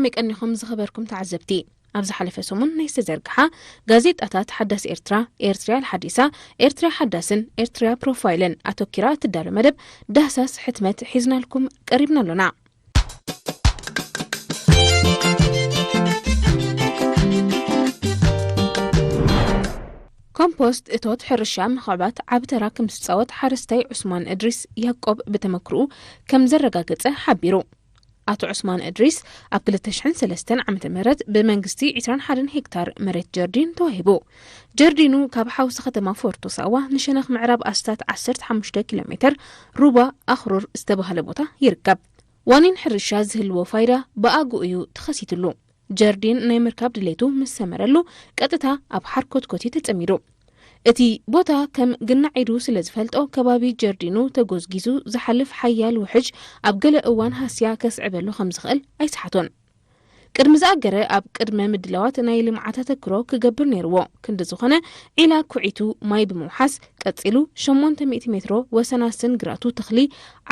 ከመይ ቀኒኹም ዝኸበርኩም ተዓዘብቲ? ኣብ ዝሓለፈ ሰሙን ናይ ዝተዘርግሓ ጋዜጣታት ሓዳስ ኤርትራ፣ ኤርትርያ ሓዲሳ፣ ኤርትርያ ሓዳስን ኤርትርያ ፕሮፋይልን ኣተኪራ እትዳሎ መደብ ዳህሳስ ሕትመት ሒዝናልኩም ቀሪብና ኣሎና። ኮምፖስት እቶት ሕርሻ ምኽዕባት ዓቢ ተራ ከም ዝጻወት ሓረስታይ ዑስማን እድሪስ ያቆብ ብተመክርኡ ከም ዘረጋገጸ ሓቢሩ። ኣቶ ዑስማን እድሪስ ኣብ ክልተ ሽሕን ሰለስተን ዓመተ ምህረት ብመንግስቲ ዕስራን ሓደን ሄክታር መሬት ጀርዲን ተዋሂቡ። ጀርዲኑ ካብ ሓውሲ ከተማ ፎርቶ ሳዋ ንሸነኽ ምዕራብ ኣስታት ዓሰርተ ሓሙሽተ ኪሎ ሜተር ሩባ ኣኽሩር ዝተባህለ ቦታ ይርከብ። ዋኒን ሕርሻ ዝህልዎ ፋይዳ ብኣግኡ እዩ ተኸሲትሉ። ጀርዲን ናይ ምርካብ ድሌቱ ምስ ሰመረሉ ቀጥታ ኣብ ሓርኮትኮት እዩ ተጸሚዱ። እቲ ቦታ ከም ግናዕ ኢዱ ስለ ዝፈልጦ፣ ከባቢ ጀርዲኑ ተጎዝጊዙ ዝሓልፍ ሓያል ውሕጅ ኣብ ገለ እዋን ሃስያ ከስዕበሉ ከም ዝኽእል ኣይሰሓቶን። ቅድሚ ዝኣገረ ኣብ ቅድመ ምድላዋት ናይ ልምዓት ኣተክሮ ክገብር ነይርዎ። ክንዲ ዝኾነ ዒላ ኩዒቱ ማይ ብምውሓስ፣ ቀጺሉ ሸሞንተ ሚእቲ ሜትሮ ወሰናስን ግራቱ ተኽሊ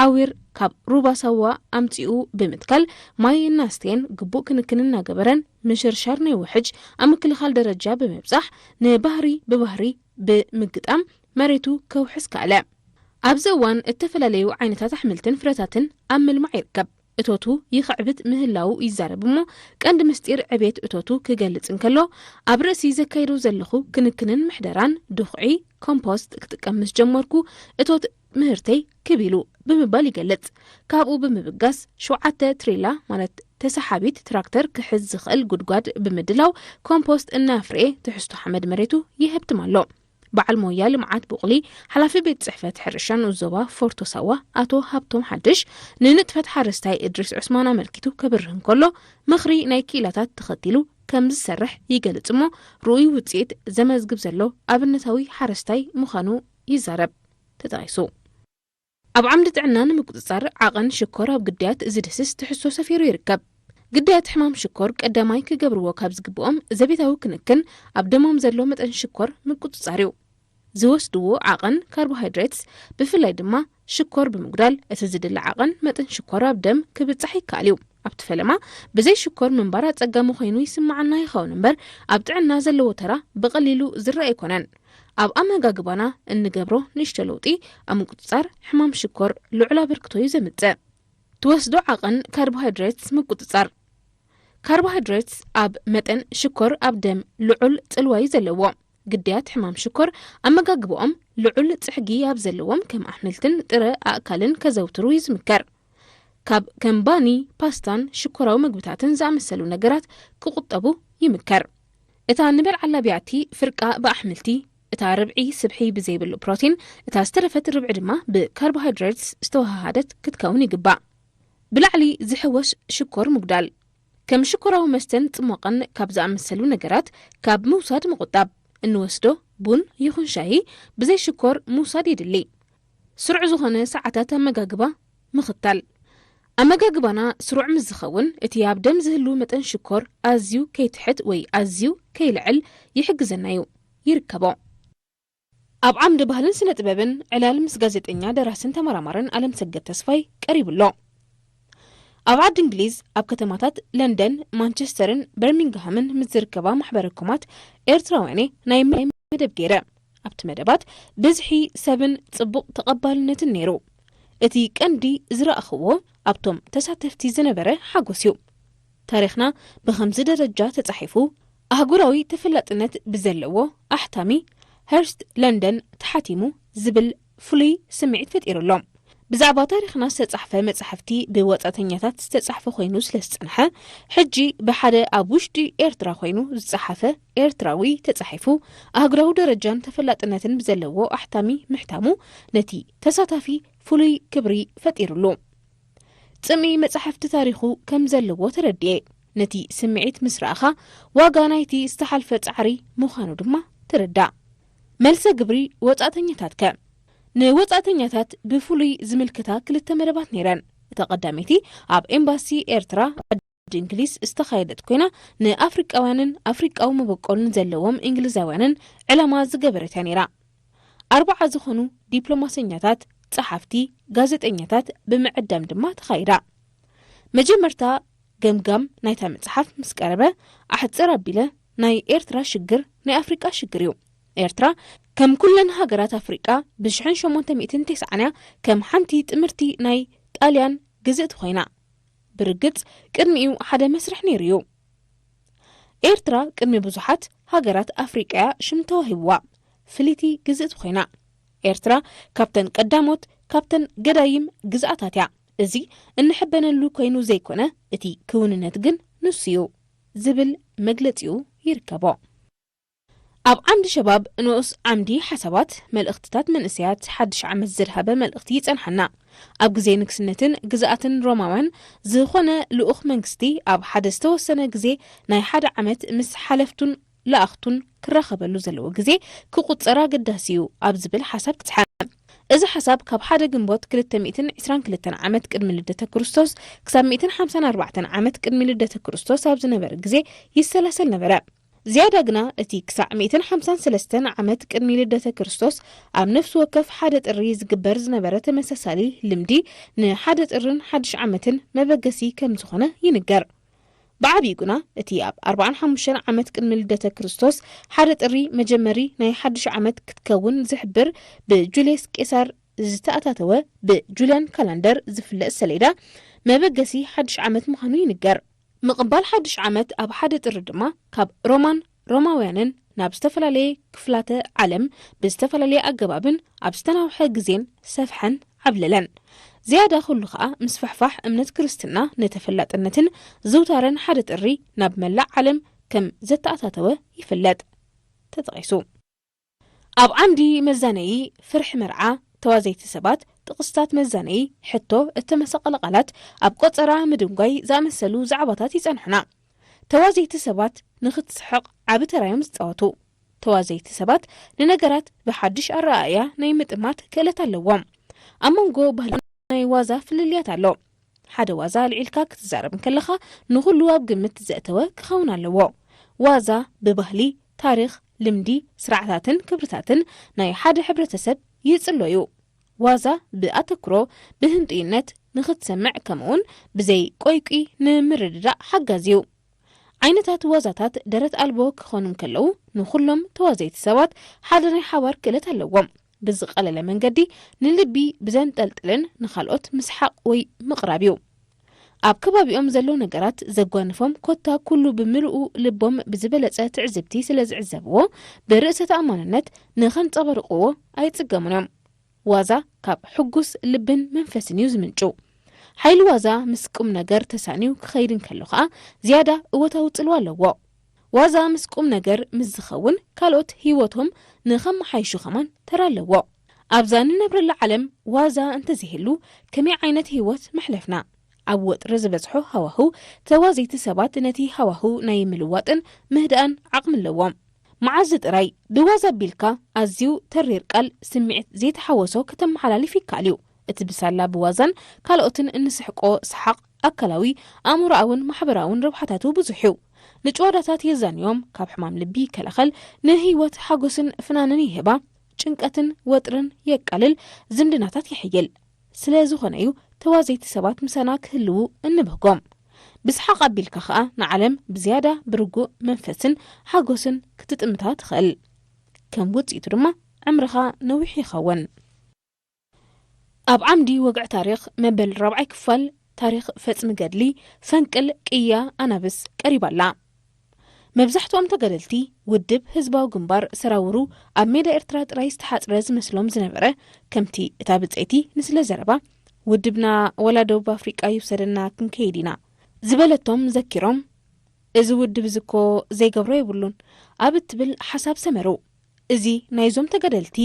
ዓዊር ካብ ሩባ ሳዋ ኣምጺኡ ብምትካል፣ ማይ እናስተየን ግቡእ ክንክን እናገበረን ምሽርሻር ናይ ውሕጅ ኣብ ምክልኻል ደረጃ ብምብጻሕ፣ ንባህሪ ብባህሪ ብምግጣም መሬቱ ከውሕስ ከኣለ። ኣብዚ እዋን እተፈላለዩ ዓይነታት ኣሕምልትን ፍረታትን ኣብ ምልማዕ ይርከብ። እቶቱ ይኽዕብት ምህላዉ ይዛረብ እሞ፣ ቀንዲ ምስጢር ዕቤት እቶቱ ክገልጽ እንከሎ፣ ኣብ ርእሲ ዘካይዶ ዘለኹ ክንክንን ምሕደራን ድኹዒ ኮምፖስት ክጥቀም ምስ ጀመርኩ፣ እቶት ምህርተይ ክብ ኢሉ ብምባል ይገልጽ። ካብኡ ብምብጋስ፣ ሸውዓተ ትሬላ ማለት ተሰሓቢት ትራክተር ክሕዝ ዝኽእል ጉድጓድ ብምድላው፣ ኮምፖስት እናፍረየ ትሕዝቶ ሓመድ መሬቱ የሀብትም ኣሎ። በዓል ሞያ ልምዓት ቡቕሊ፣ ሓላፊ ቤት ጽሕፈት ሕርሻ ንኡስ ዞባ ፎርቶ ሳዋ ኣቶ ሃብቶም ሓድሽ፣ ንንጥፈት ሓረስታይ እድሪስ ዑስማን ኣመልኪቱ ከብርህ እንከሎ፣ ምኽሪ ናይ ክኢላታት ተኸቲሉ ከም ዝሰርሕ ይገልጽ እሞ፣ ርኡይ ውጽኢት ዘመዝግብ ዘሎ ኣብነታዊ ሓረስታይ ምዃኑ ይዛረብ። ተጠቒሱ። ኣብ ዓምዲ ጥዕና ንምቁጽጻር ዓቐን ሽኮር ኣብ ግዳያት ዝድህስስ ትሕዝቶ ሰፊሩ ይርከብ። ግዳያት ሕማም ሽኮር ቀዳማይ ክገብርዎ ካብ ዝግብኦም ዘቤታዊ ክንክን፣ ኣብ ደሞም ዘሎ መጠን ሽኮር ምቁጽጻር እዩ። ዝወስድዎ ዓቐን ካርቦሃይድሬትስ፣ ብፍላይ ድማ ሽኮር ብምጉዳል፣ እቲ ዝድለ ዓቐን መጠን ሽኮር ኣብ ደም ክብጻሕ ይከኣል እዩ። ኣብቲ ፈለማ፣ ብዘይ ሽኮር ምንባር ኣጸጋሚ ኮይኑ ይስምዓና ይኸውን እምበር፣ ኣብ ጥዕና ዘለዎ ተራ ብቐሊሉ ዝረኣ ኣይኮነን። ኣብ ኣመጋግባና እንገብሮ ንእሽቶ ለውጢ፣ ኣብ ምቁጽጻር ሕማም ሽኮር ልዑል ኣበርክቶ እዩ ዘምጽእ። ትወስዶ ዓቐን ካርቦሃይድሬትስ ምቁጽጻር። ካርቦሃይድሬትስ ኣብ መጠን ሽኮር ኣብ ደም ልዑል ጽልዋ እዩ ዘለዎ። ግዳያት ሕማም ሽኮር ኣመጋግባኦም ልዑል ጽሕጊ ኣብ ዘለዎም ከም ኣሕምልትን ጥረ ኣእካልን ከዘውትሩ እዩ ዝምከር። ካብ ከም ባኒ፣ ፓስታን ሽኮራዊ መግብታትን ዝኣመሰሉ ነገራት ክቑጠቡ ይምከር። እታ ንበልዓላ ቢያቲ ፍርቃ ብኣሕምልቲ፣ እታ ርብዒ ስብሒ ብዘይብሉ ፕሮቲን፣ እታ ዝተረፈት ርብዒ ድማ ብካርቦሃይድሬትስ ዝተወሃሃደት ክትከውን ይግባእ። ብላዕሊ ዝሕወስ ሽኮር ምጉዳል። ከም ሽኮራዊ መስተን ጽሟቕን ካብ ዝኣመሰሉ ነገራት ካብ ምውሳድ ምቑጣብ። እንወስዶ ቡን ይኹን ሻሂ ብዘይ ሽኮር ምውሳድ የድሊ። ስሩዕ ዝኾነ ሰዓታት ኣመጋግባ ምኽታል። ኣመጋግባና ስሩዕ ምስ ዝኸውን፣ እቲ ኣብ ደም ዝህሉ መጠን ሽኮር ኣዝዩ ከይትሕት ወይ ኣዝዩ ከይልዕል ይሕግዘና እዩ፣ ይርከቦ። ኣብ ዓምዲ ባህልን ስነ ጥበብን ዕላል ምስ ጋዜጠኛ፣ ደራስን ተመራማርን ኣለምሰገድ ተስፋይ ቀሪቡ ኣሎ። ኣብ ዓዲ እንግሊዝ፣ ኣብ ከተማታት ለንደን፣ ማንቸስተርን በርሚንግሃምን ምስ ዝርከባ ማሕበረ ኮማት ኤርትራውያነ ናይ መደብ ገይረ። ኣብቲ መደባት ብዝሒ ሰብን ጽቡቕ ተቐባልነትን ነይሩ። እቲ ቀንዲ ዝረኣኽዎ ኣብቶም ተሳተፍቲ ዝነበረ ሓጎስ እዩ። ታሪኽና ብኸምዚ ደረጃ ተጻሒፉ፣ ኣህጉራዊ ተፈላጥነት ብዘለዎ ኣሕታሚ ሀርስት ለንደን ተሓቲሙ ዝብል ፍሉይ ስምዒት ፈጢሩ ኣሎ። ብዛዕባ ታሪኽና ዝተጻሕፈ መጻሕፍቲ ብወጻእተኛታት ዝተጻሕፈ ኮይኑ ስለ ዝጸንሐ፣ ሕጂ ብሓደ ኣብ ውሽጢ ኤርትራ ኮይኑ ዝጸሓፈ ኤርትራዊ ተጻሒፉ፣ ኣህጉራዊ ደረጃን ተፈላጥነትን ብዘለዎ ኣሕታሚ ምሕታሙ ነቲ ተሳታፊ ፍሉይ ክብሪ ፈጢሩሉ። ጽምኢ መጻሕፍቲ ታሪኹ ከም ዘለዎ ተረድኤ። ነቲ ስምዒት ምስ ረኣኻ፣ ዋጋ ናይቲ ዝተሓልፈ ጻዕሪ ምዃኑ ድማ ትርዳእ። መልሰ ግብሪ ወጻእተኛታት ከ? ንወጻእተኛታት ብፍሉይ ዝምልክታ ክልተ መደባት ነይረን። እታ ቀዳመይቲ ኣብ ኤምባሲ ኤርትራ ዓዲ እንግሊዝ ዝተኻየደት ኮይና፣ ንኣፍሪቃውያንን ኣፍሪቃዊ መበቆልን ዘለዎም እንግሊዛውያንን ዕላማ ዝገበረት እያ ነይራ። ኣርባዓ ዝኾኑ ዲፕሎማሰኛታት፣ ጸሓፍቲ፣ ጋዜጠኛታት ብምዕዳም ድማ ተኻይዳ። መጀመርታ ገምጋም ናይታ መጽሓፍ ምስ ቀረበ፣ ኣሕጽር ኣቢለ፣ ናይ ኤርትራ ሽግር ናይ ኣፍሪቃ ሽግር እዩ። ኤርትራ ከም ኩለን ሃገራት ኣፍሪቃ ብሽሕን ሸሞንተ ሚእትን ተስዓን እያ ከም ሓንቲ ጥምርቲ ናይ ጣልያን ግዝእቲ ኮይና። ብርግጽ ቅድሚኡ ሓደ መስርሕ ነይሩ እዩ። ኤርትራ ቅድሚ ብዙሓት ሃገራት ኣፍሪቃ እያ ሽም ተዋሂብዋ። ፍልይቲ ግዝእቲ ኮይና። ኤርትራ ካብተን ቀዳሞት፣ ካብተን ገዳይም ግዝኣታት እያ። እዚ እንሕበነሉ ኮይኑ ዘይኮነ፣ እቲ ክውንነት ግን ንሱ እዩ ዝብል መግለጺኡ ይርከቦ። ኣብ ዓምዲ ሸባብ ንኡስ ዓምዲ ሓሳባት፣ መልእኽትታት መንእሰያት ሓድሽ ዓመት ዘድሃበ መልእኽቲ ይጸንሓና። ኣብ ግዜ ንግስነትን ግዝኣትን ሮማውያን ዝኾነ ልኡኽ መንግስቲ ኣብ ሓደ ዝተወሰነ ግዜ ናይ ሓደ ዓመት ምስ ሓለፍቱን ለኣኽቱን ክራኸበሉ ዘለዎ ግዜ ክቑጸር ኣገዳሲ እዩ ኣብ ዝብል ሓሳብ ክጽሓ። እዚ ሓሳብ ካብ ሓደ ግንቦት ክልተ ሚእትን ዕስራን ክልተን ዓመት ቅድሚ ልደተ ክርስቶስ ክሳብ ሚእትን ሓምሳን ኣርባዕተን ዓመት ቅድሚ ልደተ ክርስቶስ ኣብ ዝነበረ ግዜ ይሰላሰል ነበረ። ዝያዳ ግና እቲ ክሳዕ ሚእትን ሓምሳን ሰለስተን ዓመት ቅድሚ ልደተ ክርስቶስ ኣብ ነፍሲ ወከፍ ሓደ ጥሪ ዝግበር ዝነበረ ተመሳሳሊ ልምዲ ንሓደ ጥርን ሓድሽ ዓመትን መበገሲ ከም ዝኾነ ይንገር። ብዓቢኡ ግና እቲ ኣብ ኣርባዓን ሓሙሽተን ዓመት ቅድሚ ልደተ ክርስቶስ ሓደ ጥሪ መጀመሪ ናይ ሓድሽ ዓመት ክትከውን ዝሕብር ብጁልየስ ቄሳር ዝተኣታተወ ብጁልያን ካላንደር ዝፍለጥ ሰሌዳ መበገሲ ሓድሽ ዓመት ምዃኑ ይንገር። ምቕባል ሓድሽ ዓመት ኣብ ሓደ ጥሪ ድማ ካብ ሮማን ሮማውያንን ናብ ዝተፈላለየ ክፍላተ ዓለም ብዝተፈላለየ ኣገባብን ኣብ ዝተናውሐ ግዜን ሰፍሐን ዓብለለን። ዝያዳ ኩሉ ኸኣ ምስፍሕፋሕ እምነት ክርስትና ንተፈላጥነትን ዝውታረን ሓደ ጥሪ ናብ መላእ ዓለም ከም ዘተኣታተወ ይፍለጥ። ተጠቒሱ። ኣብ ዓምዲ መዛነዪ ፍርሒ መርዓ፣ ተዋዘይቲ ሰባት፣ ጥቕስታት መዛነዪ፣ ሕቶ፣ እተመሰቐለ ቃላት፣ ኣብ ቆጸራ ምድንጓይ ዝኣመሰሉ ዛዕባታት ይጸንሑና። ተዋዘይቲ ሰባት ንኽትስሕቕ ዓቢ ተራ እዮም ዝጻወቱ። ተዋዘይቲ ሰባት ንነገራት ብሓድሽ ኣረኣእያ ናይ ምጥማት ክእለት ኣለዎም። ኣብ መንጎ ባህሊ ናይ ዋዛ ፍልልያት ኣሎ። ሓደ ዋዛ ኣልዒልካ ክትዛረብ እንከለኻ ንኹሉ ኣብ ግምት ዘእተወ ክኸውን ኣለዎ። ዋዛ ብባህሊ፣ ታሪኽ፣ ልምዲ፣ ስርዓታትን ክብርታትን ናይ ሓደ ሕብረተሰብ ይጽሎ እዩ። ዋዛ ብኣተኩሮ፣ ብህንጡይነት ንኽትሰምዕ ከምኡውን ብዘይ ቆይቂ ንምርድዳእ ሓጋዚ እዩ። ዓይነታት ዋዛታት ደረት ኣልቦ ክኾኑ እንከለዉ ንኹሎም ተዋዘይቲ ሰባት ሓደ ናይ ሓባር ክእለት ኣለዎም። ብዝቐለለ መንገዲ ንልቢ ብዘንጠልጥልን ንኻልኦት ምስሓቕ ወይ ምቕራብ እዩ። ኣብ ከባቢኦም ዘለዉ ነገራት ዘጓንፎም ኮታ ኩሉ ብምልኡ ልቦም ብዝበለጸ ትዕዝብቲ ስለ ዝዕዘብዎ ብርእሰ ተኣማንነት ንኸንጸባርቕዎ ኣይጽገሙን እዮም። ዋዛ ካብ ሕጉስ ልብን መንፈስን እዩ ዝምንጩ። ሓይሊ ዋዛ ምስ ቁም ነገር ተሳንዩ ክኸይድ እንከሎ ኸኣ ዝያዳ እወታዊ ጽልዋ ኣለዎ። ዋዛ ምስ ቁም ነገር ምስ ዝኸውን ካልኦት ህይወቶም ንኸመሓይሹ ኸማን ተራ ኣለዎ። ኣብዛ ንነብረላ ዓለም ዋዛ እንተዘይህሉ ከመይ ዓይነት ህይወት መሕለፍና? ኣብ ወጥሪ ዝበዝሖ ሃዋህው ተዋዘይቲ ሰባት ነቲ ሃዋህው ናይ ምልዋጥን ምህዳእን ዓቕሚ ኣለዎም። መዓዝ ጥራይ ብዋዛ ኣቢልካ ኣዝዩ ተሪር ቃል ስምዒት ዘይተሓወሶ ከተመሓላልፍ ይከኣል እዩ። እቲ ብሳላ ብዋዛን ካልኦትን እንስሕቆ ሰሓቕ ኣካላዊ፣ ኣእምሮኣውን ማሕበራውን ረብሓታቱ ብዙሕ እዩ። ንጭዋዳታት የዛንዮም፣ ካብ ሕማም ልቢ ይከላኸል፣ ንህይወት ሓጎስን ፍናንን ይህባ፣ ጭንቀትን ወጥርን የቃልል፣ ዝምድናታት የሕይል። ስለ ዝኾነ እዩ ተዋዘይቲ ሰባት ምሳና ክህልዉ እንብህጎም። ብሰሓቕ ኣቢልካ ኸኣ ንዓለም ብዝያዳ ብርጉእ መንፈስን ሓጎስን ክትጥምታ ትኽእል። ከም ውጽኢቱ ድማ ዕምርኻ ነዊሕ ይኸውን። ኣብ ዓምዲ ወግዒ ታሪኽ መበል ራብዓይ ክፋል ታሪኽ ፈጽሚ ገድሊ ፈንቅል ቅያ ኣናብስ ቀሪባ ኣላ። መብዛሕትኦም ተጋደልቲ ውድብ ህዝባዊ ግንባር ሰራውሩ ኣብ ሜዳ ኤርትራ ጥራይ ዝተሓጽረ ዝመስሎም ዝነበረ፣ ከምቲ እታ ብጸይቲ ንስለ ዘረባ ውድብና ወላ ደቡብ ኣፍሪቃ ይውሰደና ክንከይድ ኢና ዝበለቶም ዘኪሮም፣ እዚ ውድብ እዚ እኮ ዘይገብሮ የብሉን ኣብ እትብል ሓሳብ ሰመሩ። እዚ ናይዞም ተጋደልቲ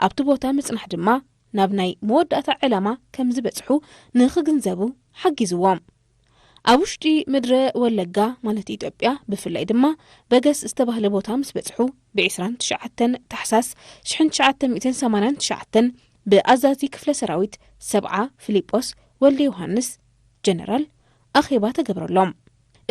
ኣብቲ ቦታ ምጽናሕ ድማ ናብ ናይ መወዳእታ ዕላማ ከም ዝበጽሑ ንኽግንዘቡ ሓጊዝዎም። ኣብ ውሽጢ ምድረ ወለጋ ማለት ኢትዮጵያ ብፍላይ ድማ በገስ ዝተባህለ ቦታ ምስ በጽሑ ብ ዕስራን ትሽዓተን ታሕሳስ ሽሕን ትሽዓተ ሚእትን ሰማንያን ትሽዓተን ብኣዛዚ ክፍለ ሰራዊት ሰብዓ ፊሊጶስ ወልደ ዮሃንስ ጀነራል ኣኼባ ተገብረሎም።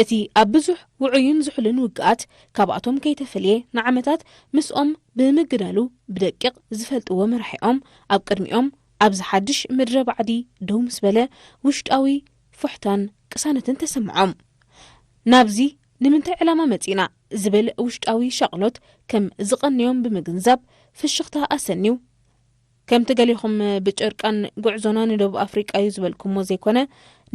እቲ ኣብ ብዙሕ ውዑይን ዝሑልን ውግኣት ካብኣቶም ከይተፈልየ ንዓመታት ምስኦም ብምግዳሉ ብደቂቕ ዝፈልጥዎ መራሒኦም ኣብ ቅድሚኦም ኣብዚ ሓድሽ ምድረ ባዕዲ ደው ምስ በለ ውሽጣዊ ፎሕታን ቅሳነትን ተሰምዖም። ናብዚ ንምንታይ ዕላማ መጺእና ዝብል ውሽጣዊ ሻቕሎት ከም ዝቐንዮም ብምግንዛብ ፍሽኽታ ኣሰንዩ። ከምቲ ገሊኹም ብጨርቃን ጉዕዞና ንደቡብ ኣፍሪቃ እዩ ዝበልኩሞ ዘይኮነ፣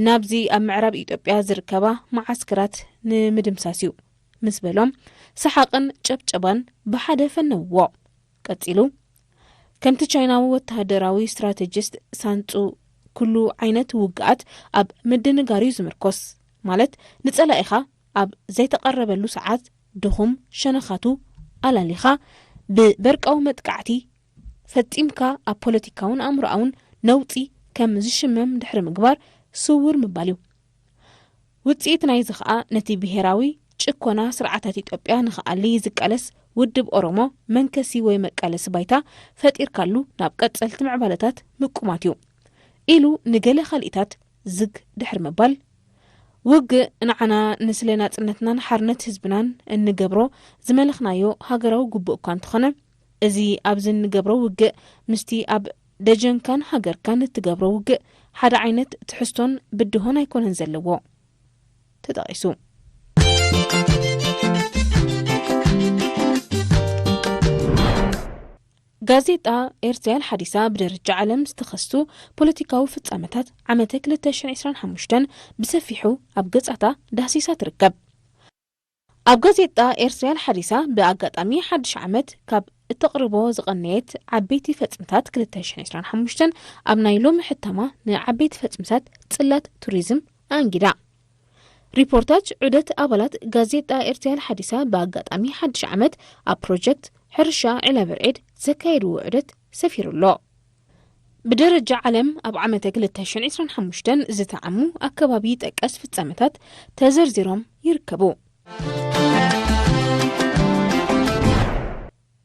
ናብዚ ኣብ ምዕራብ ኢትዮጵያ ዝርከባ መዓስከራት ንምድምሳስ እዩ ምስ በሎም፣ ሰሓቕን ጨብጨባን ብሓደ ፈነውዎ። ቀጺሉ፣ ከምቲ ቻይናዊ ወተሃደራዊ ስትራተጂስት ሳንጹ፣ ኩሉ ዓይነት ውግኣት ኣብ ምድንጋር እዩ ዝምርኮስ። ማለት፣ ንጸላኢኻ ኣብ ዘይተቐረበሉ ሰዓት ድኹም ሸነኻቱ ኣላሊኻ ብበርቃዊ መጥቃዕቲ ፈጺምካ ኣብ ፖለቲካውን ኣእምሮኣውን ነውጺ ከም ዝሽመም ድሕሪ ምግባር ስውር ምባል እዩ። ውጽኢት ናይዚ ኸኣ ነቲ ብሄራዊ ጭኮና ስርዓታት ኢትዮጵያ ንኽኣሊ ዝቃለስ ውድብ ኦሮሞ መንከሲ ወይ መቃለሲ ባይታ ፈጢርካሉ ናብ ቀጸልቲ ምዕባለታት ምቁማት እዩ ኢሉ ንገለ ካልኢታት ዝግ ድሕሪ ምባል፣ ውግእ ንዓና ንስለ ናጽነትናን ሓርነት ህዝብናን እንገብሮ ዝመለኽናዮ ሃገራዊ ግቡእ እኳ እንተኾነ፣ እዚ ኣብዚ እንገብሮ ውግእ ምስቲ ኣብ ደጀንካን ሃገርካን እትገብሮ ውግእ ሓደ ዓይነት ትሕዝቶን ብድሆን ኣይኮነን ዘለዎ። ተጠቒሱ። ጋዜጣ ኤርትሪያል ሓዲሳ ብደረጃ ዓለም ዝተኸስቱ ፖለቲካዊ ፍጻመታት ዓመተ ክልተ ሽሕን ዕስራን ሓሙሽተን ብሰፊሑ ኣብ ገጻታ ዳህሲሳ ትርከብ። ኣብ ጋዜጣ ኤርትሪያል ሓዲሳ ብኣጋጣሚ ሓድሽ ዓመት ካብ እተቕርቦ ዝቐነየት ዓበይቲ ፈጽምታት ክልተ ሽሕን ዕስራን ሓሙሽተን ኣብ ናይ ሎሚ ሕታማ ንዓበይቲ ፈጽምታት ጽላት ቱሪዝም ኣንጊዳ። ሪፖርታጅ ዑደት ኣባላት ጋዜጣ ኤርትሪያል ሓዲሳ ብኣጋጣሚ ሓድሽ ዓመት ኣብ ፕሮጀክት ሕርሻ ዒላበርዒድ ዘካየድዎ ዑደት ሰፊሩ ኣሎ። ብደረጃ ዓለም ኣብ ዓመተ ክልተ ሽሕን ዕስራን ሓሙሽተን ዝተዓሙ ኣከባቢ ጠቀስ ፍጻመታት ተዘርዚሮም ይርከቡ።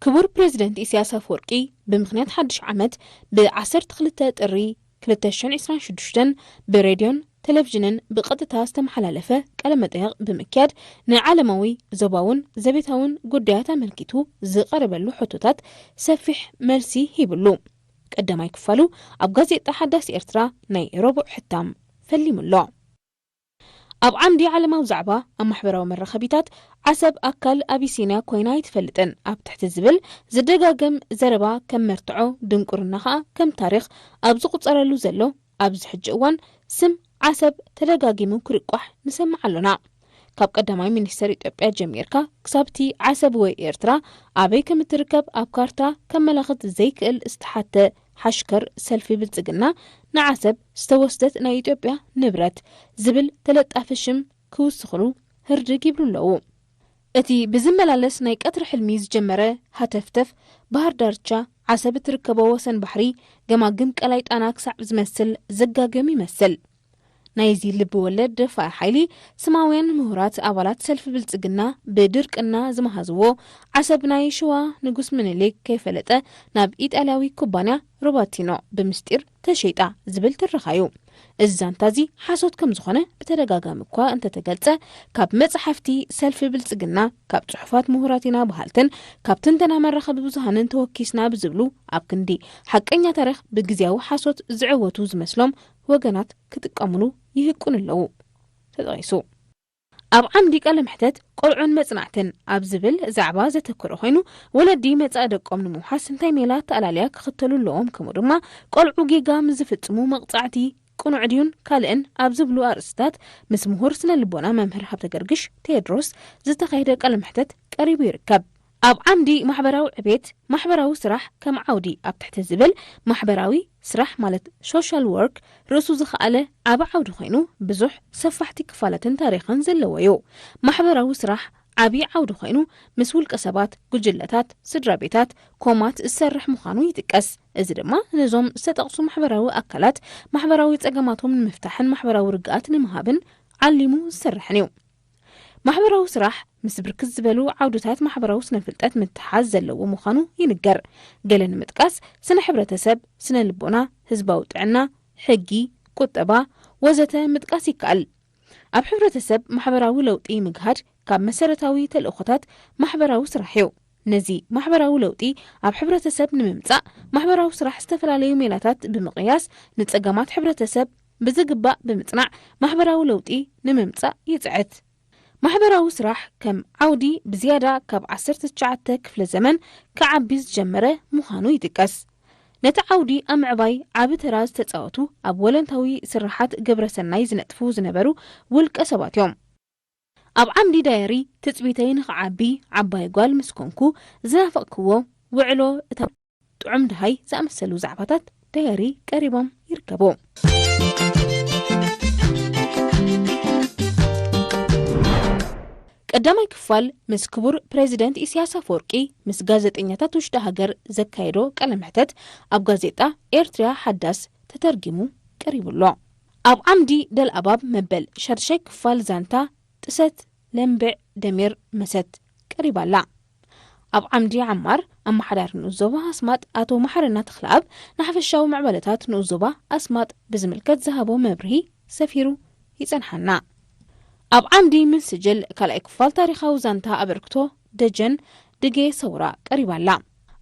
ክቡር ፕሬዝደንት ኢሳያስ ኣፈወርቂ ብምኽንያት ሓድሽ ዓመት ብ ዓሰርተ ክልተ ጥሪ ክልተ ሽሕን ዕስራን ሽዱሽተን ብሬድዮን ቴሌቪዥንን ብቐጥታ ዝተመሓላለፈ ቃለ መጠይቕ ብምክያድ ንዓለማዊ፣ ዞባውን ዘቤታውን ጉዳያት ኣመልኪቱ ዝቐረበሉ ሕቶታት ሰፊሕ መልሲ ሂብሉ። ቀዳማይ ክፋሉ ኣብ ጋዜጣ ሓዳስ ኤርትራ ናይ ረቡዕ ሕታም ፈሊሙ ኣሎ። ኣብ ዓምዲ ዓለማዊ ዛዕባ ኣብ ማሕበራዊ መራኸቢታት ዓሰብ ኣካል ኣቢሲንያ ኮይና ኣይትፈልጥን ኣብ ትሕቲ ዝብል ዝደጋገም ዘረባ ከም መርትዖ ድንቁርና ኸኣ ከም ታሪኽ ኣብ ዝቑጸረሉ ዘሎ ኣብዚ ሕጂ እዋን ስም ዓሰብ ተደጋጊሙ ክርቋሕ ንሰምዕ ኣሎና። ካብ ቀዳማይ ሚኒስተር ኢትዮጵያ ጀሚርካ ክሳብቲ ዓሰብ ወይ ኤርትራ ኣበይ ከም እትርከብ ኣብ ካርታ ከመላኽት ዘይክእል ዝተሓተ ሓሽከር ሰልፊ ብልጽግና ንዓሰብ ዝተወስደት ናይ ኢትዮጵያ ንብረት ዝብል ተለጣፊ ሽም ክውስኽሉ ህርድግ ይብሉ ኣለዉ። እቲ ብዝመላለስ ናይ ቀትሪ ሕልሚ ዝጀመረ ሃተፍተፍ ባህር ዳርቻ ዓሰብ እትርከቦ ወሰን ባሕሪ ገማግም ቀላይ ጣና ክሳዕ ዝመስል ዘጋግም ይመስል። ናይዚ ልቢ ወለድ ደፋኢ ሓይሊ ስማውያን ምሁራት ኣባላት ሰልፊ ብልጽግና ብድርቅና ዝመሃዝዎ ዓሰብ ናይ ሽዋ ንጉስ ምኒልክ ከይፈለጠ ናብ ኢጣልያዊ ኩባንያ ሮባቲኖ ብምስጢር ተሸይጣ ዝብል ትረኻዩ። እዚ ዛንታ እዚ ሓሶት ከም ዝኾነ ብተደጋጋሚ እኳ እንተተገልጸ፣ ካብ መጽሓፍቲ ሰልፊ ብልጽግና፣ ካብ ጽሑፋት ምሁራት ኢና በሃልትን ካብ ትንተና መራኸቢ ብዙሃንን ተወኪስና ብዝብሉ ኣብ ክንዲ ሓቀኛ ታሪኽ ብግዝያዊ ሓሶት ዝዕወቱ ዝመስሎም ወገናት ክጥቀምሉ ይህቁን ኣለዉ። ተጠቒሱ። ኣብ ዓምዲ ቃለ መሕተት ቆልዑን መጽናዕትን ኣብ ዝብል ዛዕባ ዘተኮረ ኮይኑ፣ ወለዲ መጻኢ ደቆም ንምውሓስ እንታይ ሜላ ኣተኣላልያ ክኽተሉ ኣለዎም፣ ከምኡ ድማ ቆልዑ ጌጋ ምስ ዝፍጽሙ መቕጻዕቲ ቅኑዕ ድዩን ካልእን ኣብ ዝብሉ ኣርእስትታት ምስ ምሁር ስነ ልቦና መምህር ሃብተ ገርግሽ ቴድሮስ ዝተኻየደ ቃለ መሕተት ቀሪቡ ይርከብ። ኣብ ዓምዲ ማሕበራዊ ዕቤት ማሕበራዊ ስራሕ ከም ዓውዲ ኣብ ትሕቲ ዝብል ማሕበራዊ ስራሕ ማለት ሶሻል ወርክ ርእሱ ዝኸኣለ ዓቢ ዓውዲ ኮይኑ ብዙሕ ሰፋሕቲ ክፋላትን ታሪኽን ዘለዎ እዩ። ማሕበራዊ ስራሕ ዓቢ ዓውዲ ኮይኑ ምስ ውልቀ ሰባት፣ ጉጅለታት፣ ስድራ ቤታት፣ ኮማት ዝሰርሕ ምዃኑ ይጥቀስ። እዚ ድማ ነዞም ዝተጠቕሱ ማሕበራዊ ኣካላት ማሕበራዊ ጸገማቶም ንምፍታሕን ማሕበራዊ ርግኣት ንምሃብን ዓሊሙ ዝሰርሕን እዩ። ማሕበራዊ ስራሕ ምስ ብርክት ዝበሉ ዓውድታት ማሕበራዊ ስነ ፍልጠት ምትሓዝ ዘለዎ ምዃኑ ይንገር። ገለ ንምጥቃስ ስነ ሕብረተሰብ፣ ስነ ልቦና፣ ህዝባዊ ጥዕና፣ ሕጊ፣ ቁጠባ ወዘተ ምጥቃስ ይከኣል። ኣብ ሕብረተሰብ ማሕበራዊ ለውጢ ምግሃድ ካብ መሰረታዊ ተልእኾታት ማሕበራዊ ስራሕ እዩ። ነዚ ማሕበራዊ ለውጢ ኣብ ሕብረተሰብ ንምምጻእ ማሕበራዊ ስራሕ ዝተፈላለዩ ሜላታት ብምቕያስ ንጸገማት ሕብረተሰብ ብዝግባእ ብምጽናዕ ማሕበራዊ ለውጢ ንምምጻእ ይጽዕት። ማሕበራዊ ስራሕ ከም ዓውዲ ብዝያዳ ካብ ዓሰርተ ትሽዓተ ክፍለ ዘመን ክዓቢ ዝጀመረ ምዃኑ ይጥቀስ። ነቲ ዓውዲ ኣብ ምዕባይ ዓቢ ተራ ዝተጻወቱ ኣብ ወለንታዊ ስርሓት ግብረ ሰናይ ዝነጥፉ ዝነበሩ ውልቀ ሰባት እዮም። ኣብ ዓምዲ ዳየሪ ትጽቢተይ ንኽዓቢ ዓባይ ጓል ምስ ኮንኩ ዝናፈቕክዎ ውዕሎ እታ ጥዑም ደሃይ ዝኣመሰሉ ዛዕባታት ዳየሪ ቀሪቦም ይርከቡ። ቀዳማይ ክፋል ምስ ክቡር ፕሬዚደንት ኢሳያስ ኣፈወርቂ ምስ ጋዜጠኛታት ውሽጢ ሃገር ዘካየዶ ቃለ መሕተት ኣብ ጋዜጣ ኤርትራ ሓዳስ ተተርጊሙ ቀሪቡ ኣሎ። ኣብ ዓምዲ ደልኣባብ መበል ሻድሻይ ክፋል ዛንታ ጥሰት ለምብዕ ደሚር መሰት ቀሪባ ኣላ። ኣብ ዓምዲ ዓማር ኣመሓዳሪ ንኡስ ዞባ ኣስማጥ ኣቶ መሓረና ተኽለኣብ ንሓፈሻዊ ምዕባለታት ንኡስ ዞባ ኣስማጥ ብዝምልከት ዝሃቦ መብርሂ ሰፊሩ ይጸንሓና። ኣብ ዓምዲ ምን ስጅል ካልኣይ ክፋል ታሪኻዊ ዛንታ ኣበርክቶ ደጀን ድጌ ሰውራ ቀሪባ ኣላ።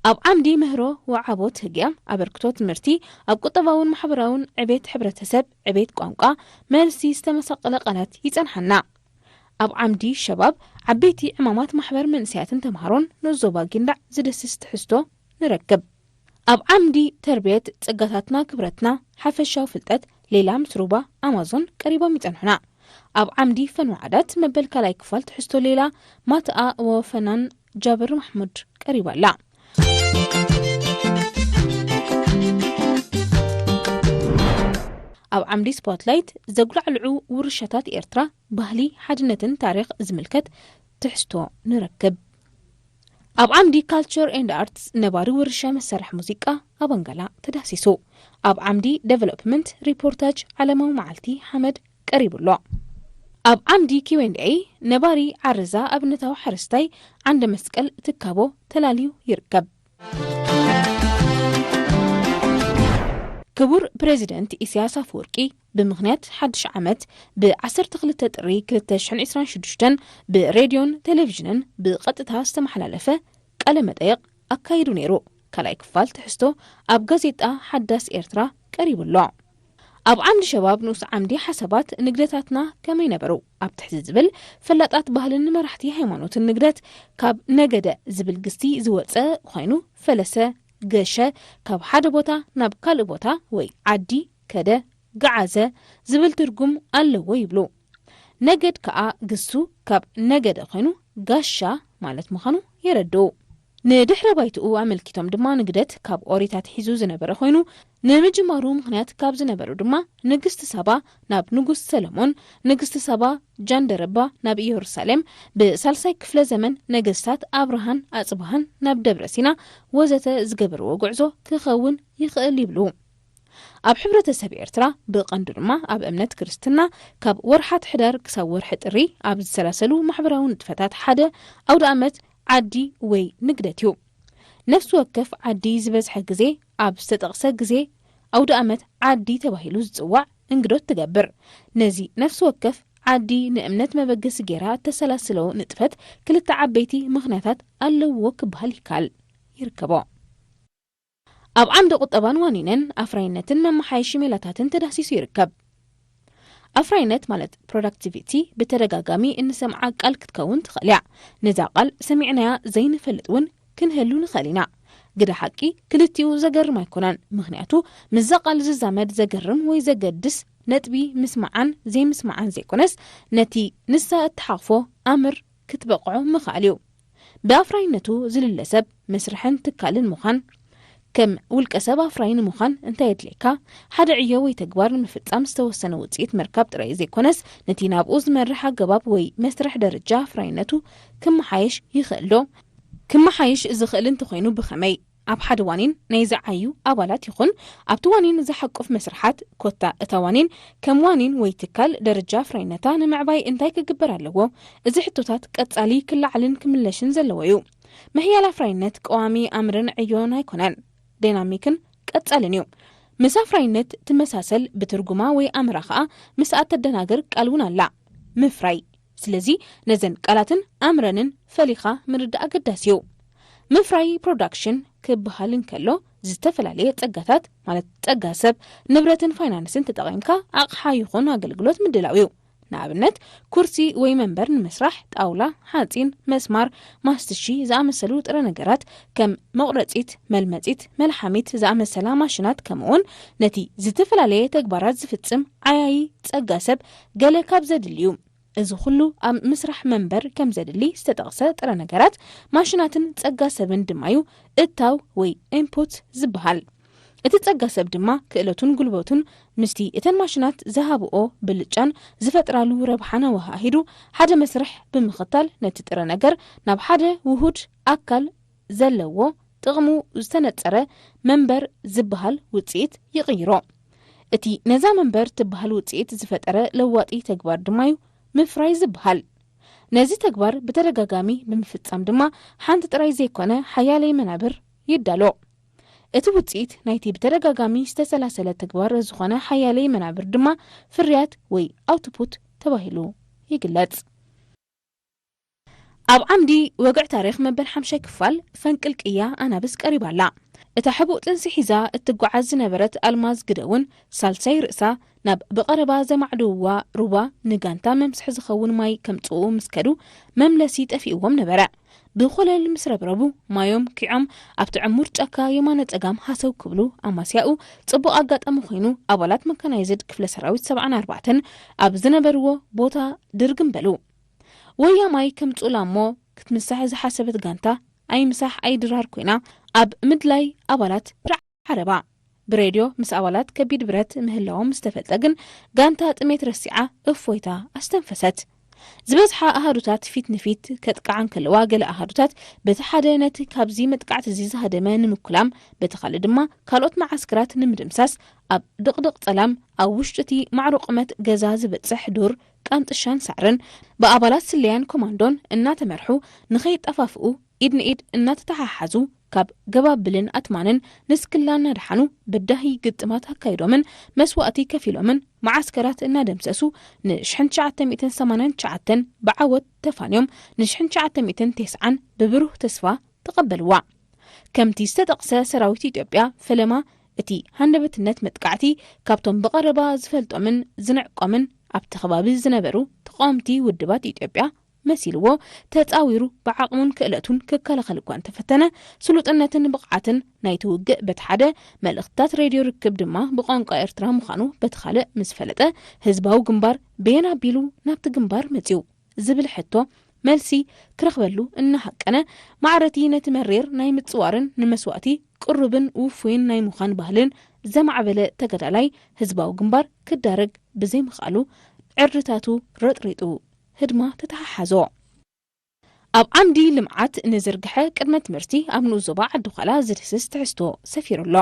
ኣብ ዓምዲ ምህሮ ወዓቦት ህግያ ኣበርክቶ ትምህርቲ ኣብ ቁጠባውን ማሕበራውን ዕቤት ሕብረተሰብ ዕቤት ቋንቋ መልሲ ዝተመሳቀለ ቃላት ይጸንሓና። ኣብ ዓምዲ ሸባብ ዓበይቲ ዕማማት ማሕበር መንእሰያትን ተምሃሮን ንኡስ ዞባ ጊንዳዕ ዝድስስ ትሕዝቶ ንረክብ። ኣብ ዓምዲ ተርብየት ጸጋታትና ክብረትና ሓፈሻዊ ፍልጠት ሌላ ምስ ሩባ ኣማዞን ቀሪቦም ይጸንሑና። ኣብ ዓምዲ ፈን ወዓዳት መበል ካልኣይ ክፋል ትሕዝቶ ሌላ ማትኣ ወፈናን ጃብር ማሕሙድ ቀሪባ ኣላ። ኣብ ዓምዲ ስፖትላይት ዘጉላዕልዑ ውርሻታት ኤርትራ፣ ባህሊ፣ ሓድነትን ታሪኽ ዝምልከት ትሕዝቶ ንረክብ። ኣብ ዓምዲ ካልቸር ኤንድ ኣርትስ ነባሪ ውርሻ መሳርሒ ሙዚቃ ኣባንጋላ ተዳህሲሱ። ኣብ ዓምዲ ዴቨሎፕመንት ሪፖርታጅ ዓለማዊ መዓልቲ ሓመድ ቀሪቡ ኣሎ። ኣብ ዓምዲ ኪው ኤንድ ኤይ ነባሪ ዓረዛ ኣብነታዊ ሓረስታይ ዓንደ መስቀል ትካቦ ተላልዩ ይርከብ። ክቡር ፕሬዚደንት ኢሳያስ ኣፈወርቂ ብምኽንያት ሓድሽ ዓመት ብ ዓሰርተ ክልተ ጥሪ ክልተ ሽሕን ዕስራን ሽዱሽተን ብሬድዮን ቴሌቪዥንን ብቐጥታ ዝተመሓላለፈ ቃለ መጠይቕ ኣካይዱ ነይሩ። ካልኣይ ክፋል ትሕዝቶ ኣብ ጋዜጣ ሓዳስ ኤርትራ ቀሪቡ ኣሎ። ኣብ ዓምዲ ሸባብ ንኡስ ዓምዲ ሓሳባት ንግደታትና ከመይ ነበሩ ኣብ ትሕቲ ዝብል ፈላጣት ባህልን መራሕቲ ሃይማኖትን ንግደት ካብ ነገደ ዝብል ግስቲ ዝወጸ ኮይኑ ፈለሰ፣ ገሸ፣ ካብ ሓደ ቦታ ናብ ካልእ ቦታ ወይ ዓዲ ከደ፣ ገዓዘ ዝብል ትርጉም ኣለዎ ይብሉ። ነገድ ከኣ ግሱ ካብ ነገደ ኮይኑ ጋሻ ማለት ምዃኑ የረድኡ። ንድሕረ ባይትኡ ኣመልኪቶም ድማ ንግደት ካብ ኦሪት ኣትሒዙ ዝነበረ ኮይኑ ንምጅማሩ ምኽንያት ካብ ዝነበሩ ድማ ንግስቲ ሳባ ናብ ንጉስ ሰለሞን፣ ንግስቲ ሳባ ጃንደረባ ናብ ኢየሩሳሌም፣ ብሳልሳይ ክፍለ ዘመን ነገስታት ኣብርሃን ኣጽብሃን ናብ ደብረ ሲና ወዘተ ዝገበርዎ ጉዕዞ ክኸውን ይኽእል ይብሉ። ኣብ ሕብረተሰብ ኤርትራ ብቐንዱ ድማ ኣብ እምነት ክርስትና ካብ ወርሓት ሕዳር ክሳብ ወርሒ ጥሪ ኣብ ዝሰላሰሉ ማሕበራዊ ንጥፈታት ሓደ ኣውደ ኣመት ዓዲ ወይ ንግደት እዩ። ነፍሲ ወከፍ ዓዲ ዝበዝሐ ግዜ ኣብ ዝተጠቕሰ ግዜ ኣውደ ኣመት ዓዲ ተባሂሉ ዝጽዋዕ እንግዶት ትገብር። ነዚ ነፍሲ ወከፍ ዓዲ ንእምነት መበገሲ ገይራ እተሰላስሎ ንጥፈት ክልተ ዓበይቲ ምኽንያታት ኣለውዎ ክበሃል ይከኣል። ይርከቦ። ኣብ ዓምዲ ቁጠባን ዋኒንን ኣፍራይነትን መመሓየሺ ሜላታትን ተዳህሲሱ ይርከብ። ኣፍራይነት ማለት ፕሮዳክቲቪቲ ብተደጋጋሚ እንሰምዓ ቃል ክትከውን ትኽእል እያ። ነዛ ቃል ሰሚዕናያ ዘይንፈልጥ እውን ክንህሉ ንኽእል ኢና። ግደ ሓቂ ክልቲኡ ዘገርም ኣይኮነን። ምኽንያቱ ምስዛ ቃል ዝዛመድ ዘገርም ወይ ዘገድስ ነጥቢ ምስማዓን ዘይምስማዓን ዘይኮነስ ነቲ ንሳ እትሓቕፎ ኣምር ክትበቕዖ ምኽኣል እዩ። ብኣፍራይነቱ ዝልለ ሰብ መስርሕን ትካልን ምዃን። ከም ውልቀ ሰብ ኣፍራይ ንምዃን እንታይ የድልየካ? ሓደ ዕዮ ወይ ተግባር ንምፍጻም ዝተወሰነ ውጽኢት ምርካብ ጥራይ ዘይኮነስ ነቲ ናብኡ ዝመርሕ ኣገባብ ወይ መስርሕ ደረጃ ኣፍራይነቱ ክመሓየሽ ይኽእል ዶ? ክመሓየሽ ዝኽእል እንተኾይኑ ብኸመይ? ኣብ ሓደ ዋኒን ናይ ዝዓዩ ኣባላት ይኹን ኣብቲ ዋኒን ዝሓቁፍ መስርሓት ኮታ እታ ዋኒን ከም ዋኒን ወይ ትካል ደረጃ ኣፍራይነታ ንምዕባይ እንታይ ክግበር ኣለዎ? እዚ ሕቶታት ቀጻሊ ክለዓልን ክምለሽን ዘለዎ እዩ። ምሕያል ኣፍራይነት ቀዋሚ ኣምርን ዕዮን ኣይኮነን፣ ዳይናሚክን ቀጻልን እዩ። ምስ ኣፍራይነት ትመሳሰል ብትርጉማ ወይ ኣምራ ከኣ ምስ ኣተደናግር ቃል እውን ኣላ፣ ምፍራይ። ስለዚ ነዘን ቃላትን ኣምረንን ፈሊኻ ምርዳእ ኣገዳሲ እዩ። ምፍራይ ፕሮዳክሽን ክበሃል እንከሎ ዝተፈላለየ ጸጋታት ማለት ጸጋ ሰብ፣ ንብረትን ፋይናንስን ተጠቒምካ ኣቕሓ ይኹን ኣገልግሎት ምድላው እዩ። ንኣብነት፣ ኩርሲ ወይ መንበር ንምስራሕ ጣውላ፣ ሓጺን፣ መስማር፣ ማስትሺ ዝኣመሰሉ ጥረ ነገራት፣ ከም መቑረጺት፣ መልመጺት፣ መልሓሚት ዝኣመሰላ ማሽናት፣ ከምኡውን ነቲ ዝተፈላለየ ተግባራት ዝፍጽም ዓያዪ ጸጋ ሰብ ገለ ካብ ዘድልዩ። እዚ ኩሉ ኣብ ምስራሕ መንበር ከም ዘድሊ ዝተጠቕሰ ጥረ ነገራት፣ ማሽናትን ጸጋ ሰብን ድማዩ እታው ወይ ኢንፑት ዝበሃል። እቲ ጸጋ ሰብ ድማ ክእለቱን ጉልበቱን ምስቲ እተን ማሽናት ዝሃብኦ ብልጫን ዝፈጥራሉ ረብሓን ኣወሃሂዱ፣ ሓደ መስርሕ ብምኽታል ነቲ ጥረ ነገር ናብ ሓደ ውሁድ ኣካል ዘለዎ ጥቕሙ ዝተነጸረ መንበር ዝበሃል ውጽኢት ይቕይሮ። እቲ ነዛ መንበር ትበሃል ውጽኢት ዝፈጠረ ለዋጢ ተግባር ድማዩ ምፍራይ ዝበሃል። ነዚ ተግባር ብተደጋጋሚ ብምፍጻም ድማ ሓንቲ ጥራይ ዘይኮነ ሓያለይ መናብር ይዳሎ። እቲ ውጽኢት ናይቲ ብተደጋጋሚ ዝተሰላሰለ ተግባር ዝኾነ ሓያለይ መናብር ድማ ፍርያት ወይ ኣውትፑት ተባሂሉ ይግለጽ። ኣብ ዓምዲ ወግዒ ታሪኽ መበል ሓምሻይ ክፋል ፈንቅል ቅያ ኣናብስ ቀሪባ ኣላ። እታ ሕቡእ ጥንሲ ሒዛ እትጓዓዝ ዝነበረት ኣልማዝ ግደውን ሳልሳይ ርእሳ ናብ ብቐረባ ዘማዕድውዋ ሩባ ንጋንታ መምስሒ ዝኸውን ማይ ከምጽኡ ምስ ከዱ መምለሲ ጠፊእዎም ነበረ። ብኾለል ምስ ረብረቡ ማዮም ኪዖም ኣብቲ ዕሙር ጫካ የማነ ጸጋም ሃሰው ክብሉ ኣማስያኡ ጽቡቕ ኣጋጣሚ ኮይኑ ኣባላት መካናይዝድ ክፍለ ሰራዊት ሰብዓን ኣርባዕተን ኣብ ዝነበርዎ ቦታ ድርግም በሉ። ወያ ማይ ከምጽኡላ እሞ ክትምሳሕ ዝሓሰበት ጋንታ ኣይምሳሕ ኣይድራር ኮይና ኣብ ምድላይ ኣባላት ዓረባ። ብሬድዮ ምስ ኣባላት ከቢድ ብረት ምህላዎም ዝተፈልጠ ግን ጋንታ ጥሜት ረሲዓ እፎይታ ኣስተንፈሰት። ዝበዝሓ ኣሃዱታት ፊት ንፊት ከጥቅዓ እንከለዋ፣ ገለ ኣሃዱታት በቲ ሓደ ነቲ ካብዚ መጥቃዕቲ እዚ ዝሃደመ ንምኩላም፣ በቲ ካልእ ድማ ካልኦት መዓስከራት ንምድምሳስ ኣብ ድቕድቕ ጸላም ኣብ ውሽጢ እቲ ማዕሮ ቁመት ገዛ ዝበጽሕ ዱር ቃንጥሻን ሳዕርን ብኣባላት ስለያን ኮማንዶን እናተመርሑ ንኸይጠፋፍኡ ኢድ ንኢድ እናተተሓሓዙ ካብ ገባብልን ኣትማንን ንስክላ እናደሓኑ በዳሂ ግጥማት ኣካይዶምን መስዋእቲ ከፊሎምን መዓስከራት እናደምሰሱ ንሽሕን ትሽዓተ ሚእትን ሰማንያን ትሽዓተን ብዓወት ተፋንዮም ንሽሕን ትሽዓተ ሚእትን ተስዓን ብብሩህ ተስፋ ተቐበልዋ። ከምቲ ዝተጠቕሰ ሰራዊት ኢትዮጵያ ፈለማ እቲ ሃንደበትነት መጥቃዕቲ ካብቶም ብቐረባ ዝፈልጦምን ዝንዕቆምን ኣብቲ ከባቢ ዝነበሩ ተቓወምቲ ውድባት ኢትዮጵያ መሲልዎ ተጻዊሩ ብዓቕሙን ክእለቱን ክከላኸል እኳ እንተፈተነ፣ ስሉጥነትን ብቕዓትን ናይቲ ውግእ በቲ ሓደ መልእኽትታት ሬድዮ ርክብ ድማ ብቋንቋ ኤርትራ ምዃኑ በቲ ካልእ ምስ ፈለጠ፣ ህዝባዊ ግንባር በየን ኣቢሉ ናብቲ ግንባር መጺኡ ዝብል ሕቶ መልሲ ክረኽበሉ እናሃቀነ፣ ማዕረቲ ነቲ መሪር ናይ ምጽዋርን ንመስዋእቲ ቅሩብን ውፉይን ናይ ምዃን ባህልን ዘማዕበለ ተጋዳላይ ህዝባዊ ግንባር ክዳረግ ብዘይምኽኣሉ ዕርድታቱ ረጥሪጡ ህድማ ተተሓሓዞ። ኣብ ዓምዲ ልምዓት ንዝርግሐ ቅድመ ትምህርቲ ኣብ ንኡስ ዞባ ዓዲ ዃላ ዝድህስስ ትሕዝቶ ሰፊሩ ኣሎ።